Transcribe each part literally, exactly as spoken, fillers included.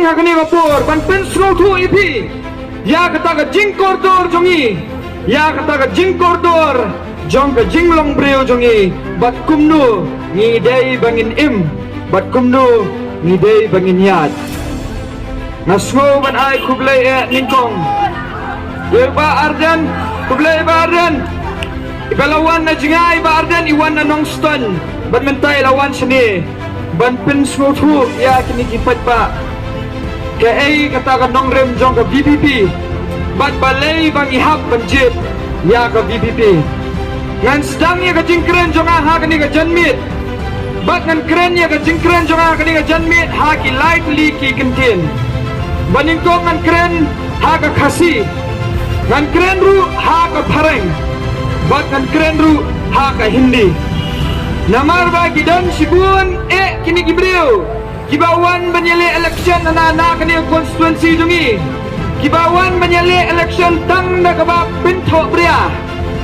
ha kane ka por ban pynsngewthuh ïa phi ïa kata ka jingkordor jong ngi, ïa kata ka jingkordor jong ka jinglong briew jong ngi, bad kumno ngi dei ba ngin im, bad kumno ngi dei ba ngin ïaid. Nga sngew ban ai khublei eh nyngkong ïa i Bah Ardent. Khublei Bah Ardent. Iba la wan na jngai, Bah Ardent i wan na Nongstoiñ, bad mynta i la wan shane ban pynsngewthuh ïa kine ki paidbah kaei kata ka nongrim jong ka VPP, bad balei ba ngi hap ban jied ïa ka VPP. Ngan sdang ïa ka jingkren jong nga ha kane ka janmiet, bad ngan kren ïa ka jingkren jong nga ha kane ka janmiet ha ki lai tylli ki kyntien. Ba nyngkong ngan kren ha ka Khasi, ngan kren ruh ha ka Phareng, bad ngan kren ruh ha ka Hindi. Namar ba ki don shibun eh kine ki briew kiba wan ban ïaleh election na, na kane ka constituency jong ngi, kiba wan ban ïaleh election tang da kaba pynthohbria,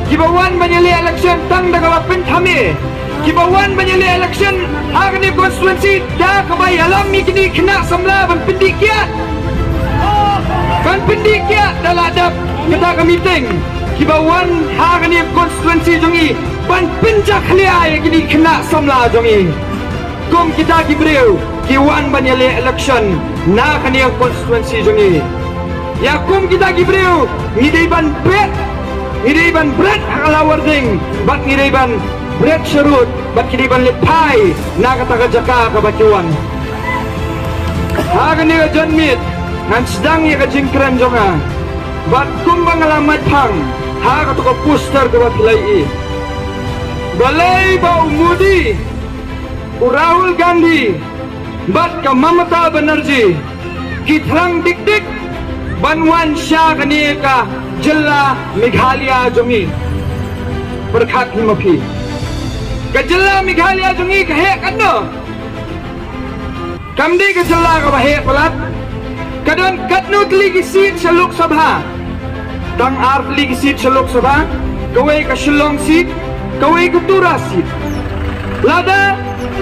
kiba wan ban ïaleh election tang da kaba pynthame, kiba wan ban ïaleh election ha kane ka constituency da kaba ïalam ïa kine ki khynnah samla ban pyndih kiad, ban pyndih kiad da la dep kata ka meeting, kiba wan ha kane ka constituency jong ngi ban pynjakhlia ïa kine ki khynnah samla jong ngi. Kum kita ki briew ki wan ban ïaleh election na kane ka constituency jong ngi. Ïa kum kita ki briew ngi dei ban bret, ngi dei ban bret ha ka Lawarding, bad ngi dei ban bret sharud, bad ki dei ban leit phai na kata ka jaka kaba ki wan. Ha kane ka janmiet ngan sdang ïa ka jingkren jong nga, bad kumba nga la mad phang ha kata ka poster kaba phi la ïohi, balei ba u Modi, u Rahul Gandhi, bad ka Mamata Banerjee ki thrang dik dik ban wan sha kane ka jylla Meghalaya jong ngi. Pyrkhat hi ma phi, ka jylla Meghalaya jong ngi ka heh katno? Kam dei ka jylla kaba heh palat. Ka don katno tylli ki seat sha Lok Sabha? Tang ar tylli ki seat sha Lok Sabha. Kawei ka Shillong seat, kawei ka Tura seat. Lada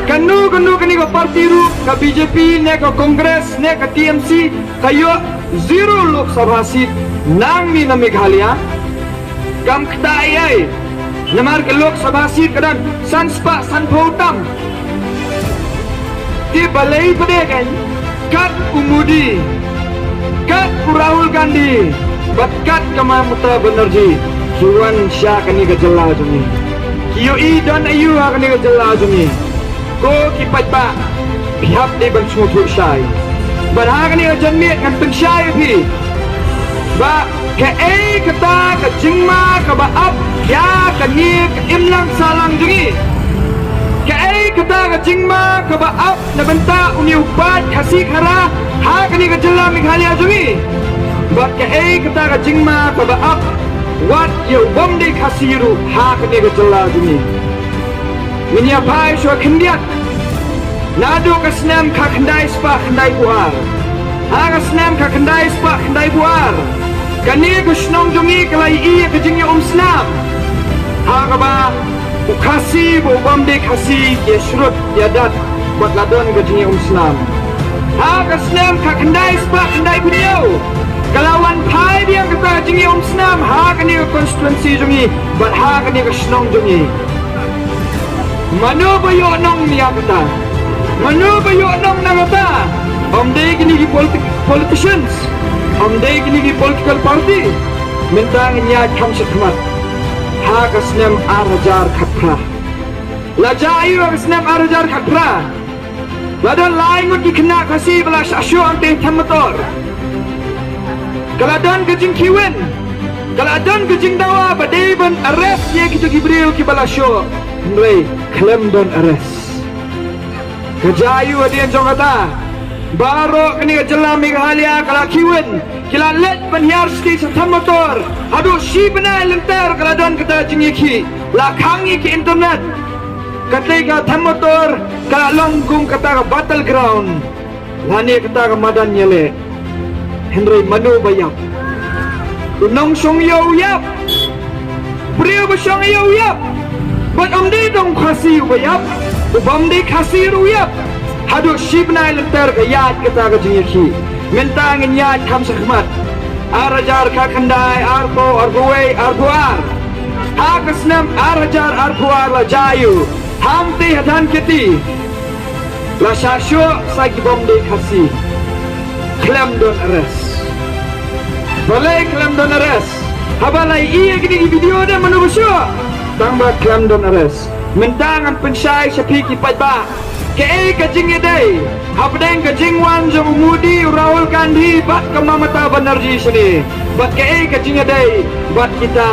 kano kano kane ka party ruh, ka BJP ne ka Congress ne ka TMC, ka ïoh zero Lok Sabha seat nangne na Meghalaya, kam ktah ei ei. Namar ka Lok Sabha seat ka don san spah sanphew tam. Te balei pat de kan, kat u Modi, kat u Rahul Gandhi, bad kat ka Mamata Banerjee ki wan sha kane ka jylla jong ngi? Ki ïohi don aïu ha kane ka jylla jong ngi? Ko ki paidbah, phi hap dei ban sngewthuh shai. Bad ha kane ka janmiet ngan pynshai ïa phi ba kaei kata ka jingma kaba ap ïa kane ka imlang sahlang jong ngi? Kaei kata ka jingma kaba ap na bynta une u paid Khasi Khara ha kane ka jylla Meghalaya jong ngi? Bad kaei kata ka jingma kaba ap wat ïa u bym dei Khasi ruh ha kane ka jylla jong ngi? Ngin ïa phai shuwa khyndiat. Naduh ka snem khatkhyndai spah khyndaiphew ar, ha ka snem khatkhyndai spah khyndaiphew ar, kane ka shnong jong ngi ka la ïohi ïa ka jingïaumsnam, ha kaba u Khasi bad u bym dei Khasi ki ïashrut ïadat bad la don ka jingïaumsnam. Ha ka snem khatkhyndai spah khyndaiphew hynñiew ka la wan phai biang kata ka jingïaumsnam ha kane ka constituency jong ngi bad ha kane ka shnong jong ngi. Mano ba ïoh nong ïa kata? Mano ba ïoh nong na kata? Ym dei kine ki politi-, politicians, ym dei kine ki political party. Mynta ngin ïaid kham shakhmat. Ha ka snem ar hajar khatphra, la jia aïu ha ka snem ar hajar khatphra? La don lai ngut ki khynnah Khasi ba la shah shoh hangtei ha Them Mator. Ka la don ka jingkhie win, ka la don ka jingdawa ba dei ban arrest ïa kito ki briew kiba la shoh. Hynrei khlem don arrest. Ka jia aïu hadien jong kata? Baroh kane ka jylla Meghalaya ka la khie win. Ki la leit ban hiar stage ha Them Mator. Haduh shi bnai lynter ka la don kata ka jingïakhih. La khang ïa ki internet. Kata ka Them Mator ka la long kum kata ka battleground lane kata ka madan ïaleh. Hynrei mano ba ïap? U nongshong ïew u ïap. Briew ba shong ïew u ïap. Bad ym dei tang u Khasi uba ïap, u bym dei Khasi ruh u ïap. Haduh shi bnai lynter ka ïaid kata ka jingïakhih. Mynta ngin ïaid kham shakhmat. Ar hajar khatkhyndai, arphew, arphew wei, arphew ar. Ha ka snem ar hajar arphew ar la jia ïa u. Hamti hadan kiti. La shah shuh sa ki bym dei Khasi. Khlem don arrest. Balei khlem don arrest? Haba la ïohi ïa kine ki video de mano ba shuh. Tang ba khlem don arrest. Mynta ngan pynshai sha phi ki paidbah. Kaei ka jingïadei hapdeng ka jingwan jong u Modi, u Rahul Gandhi bad ka Mamata Banerjee shane? Bad kaei ka jingïadei bad kita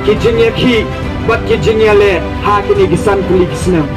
ki jingïakhih bad ki jingïaleh ha kine ki san tylli ki snem?